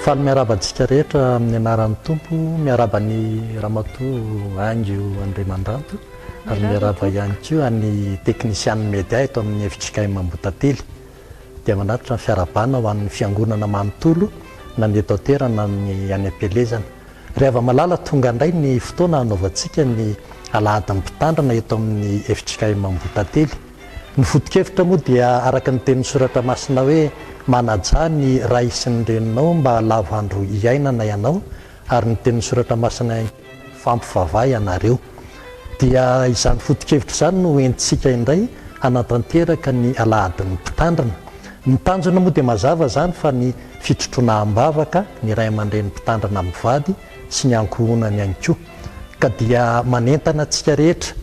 Faly miarahaba antsika rehetra amin'ny anaran'ny Tompo, miarahaba an'i Ramatoa Haingo Andriamandranto ary miarahaba ihany koa an'ny teknisian'ny media eto amin'ny fjkm Ambohitately. Dia manatitra ny fiarahabana ho an'ny fiangonana manontolo na ny eto an-toerana na ny any am-pielezana. Ry hava-malala, tonga indray ny fotoana hanaovantsika ny alahadin'ny mpitandrina eto amin'ny fjkm Ambohitately. Ny foto-kevitra moa dia araka ny tenin'ny Soratra Masina hoe manajà ny ray sy ny reninao mba lava andro hiainana ianao ary ny tenin'ny Soratra Masina ihany koa hoe mifampivavaha ianareo. Dia izany foto-kevitra izany no entintsika indray hanatanteraka ny alahadin'ny mpitandrina. Ny tanjona moa dia mazava izany fa ny fitrotroana am-bavaka ny ray aman-dreny mpitandrina mivady sy ny ankohonany ihany koa. Ka dia manentana antsika rehetra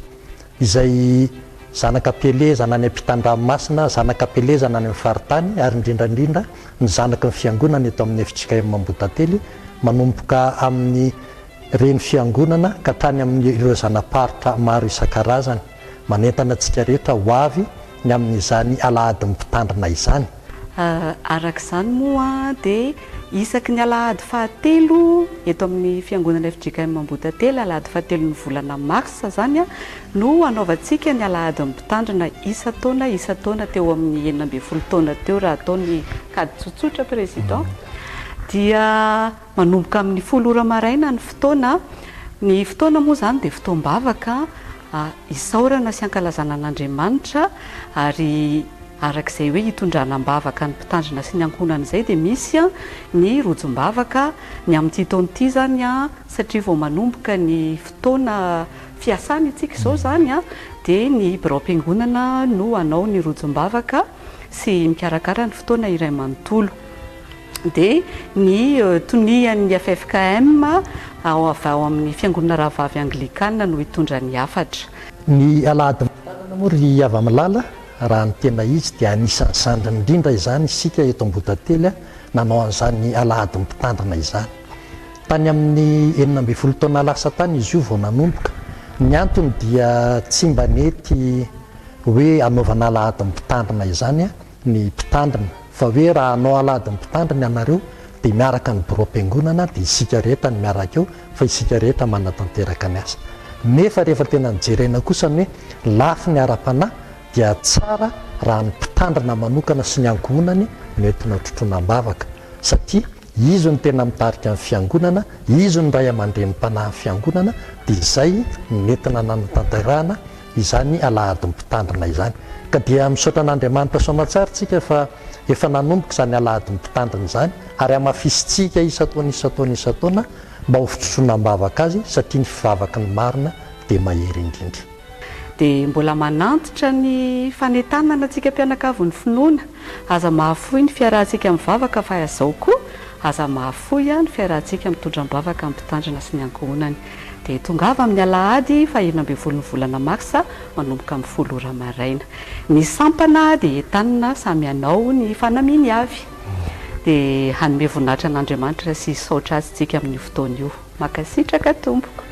izay zanaka am-pielezana any ampitan-dranomasina, zanaka am-pielezana any amin'ny faritany ary indrindra indrindra ny zanaky ny fiangonana eto amin'ny fjkm Ambohitantely manomboka amin'ny reny fiangonana ka hatrany amin'ireo zana-paritra maro isan-karazany. Manentana antsika rehetra ho avy ny amin'izany alahadin'ny mpitandrina izany. Araka izany moa dia isaky ny alahady fahatelo eto amin'ny fiangonana fjkm Ambohitantely, alahady fahatelon'ny volana marsa izany no hanaovantsika ny alahadin'ny mpitandrina isan-taona isan-taona teo amin'ny 16 taona teo raha atao ny kajy tsotsotra Président dia Manomboka amin'ny folo ora maraina ny fotoana. Ny fotoana moa izany dia fotoam-bavaka isaorana sy ankalazana an'Andriamanitra ary araka izay hoe hitondrana am-bavaka ny mpitandrina sy ny ankohonana izay dia misy ny rojom-bavaka. Ny amin'ity taona ity izany satria vao manomboka ny fotoana fiasana isika izao izany dia ny biraom-piangonana no hanao ny rojom-bavaka sy mikarakara ny fotoana iray manontolo. dia ny tonian'ny ffkm ao avy ao amin'ny Fiangonana Rahavavy Anglikana no hitondra ny hafatra. Ny alahady mitanana moa ry hava-malala, raha ny tena izy dia anisan'ny zandriny indrindra izany isika eto Ambohitantely nanao an'izany alahady mpitandrina izany. Tany amin'ny 16 taona lasa tany izy io vao nanomboka. Ny antony dia tsy mba nety hoe hanaovana alahady mpitandrina izany ny mpitandrina fa hoe raha hanao alahadin'ny mpitandrina ianareo dia miaraka ny biraom-piangonana dia isika rehetra no miaraka eo fa isika rehetra manatanteraka ny asa. Nefa rehefa tena nojerena kosa ny hoe lafiny ara-panahy dia tsara raha ny mpitandrina manokana sy ny ankohonany no entina hotrotroina am-bavaka satria izy no tena mitarika ny fiangonana, izy no ray aman-drenim-panahin'ny fiangonana dia izay no nentina nanatanterahana izany alahadin'ny mpitandrina izany. Ka dia misaotra an'Andriamanitra soamatsara tsika fa efa nanomboka izany alahadin'ny mpitandrina izany ary hamafisintsika isan-taona isan-taona isan-taona mba ho fitrotroana am-bavaka azy satria ny fivavaky ny marina dia mahery indrindra. Dia mbola manantitra ny fanentanana antsika mpianakavin'ny finoana, aza mahafoy ny fiarahantsika mivavaka fa izao koa aza mahafoy ny fiarahantsika mitondra am-bavaka ny mpitandrina sy ny ankohonany. Dia tongava amin'ny alahady faha 16 ny volana marsa manomboka amin'ny folo ora maraina. Ny sampana dia entanina samy hanao ny fanamiany avy. Dia hanome voninahitra an'Andriamanitra sy hisaotra Azy tsika amin'io fotoana io. Mankasitraka tompoko.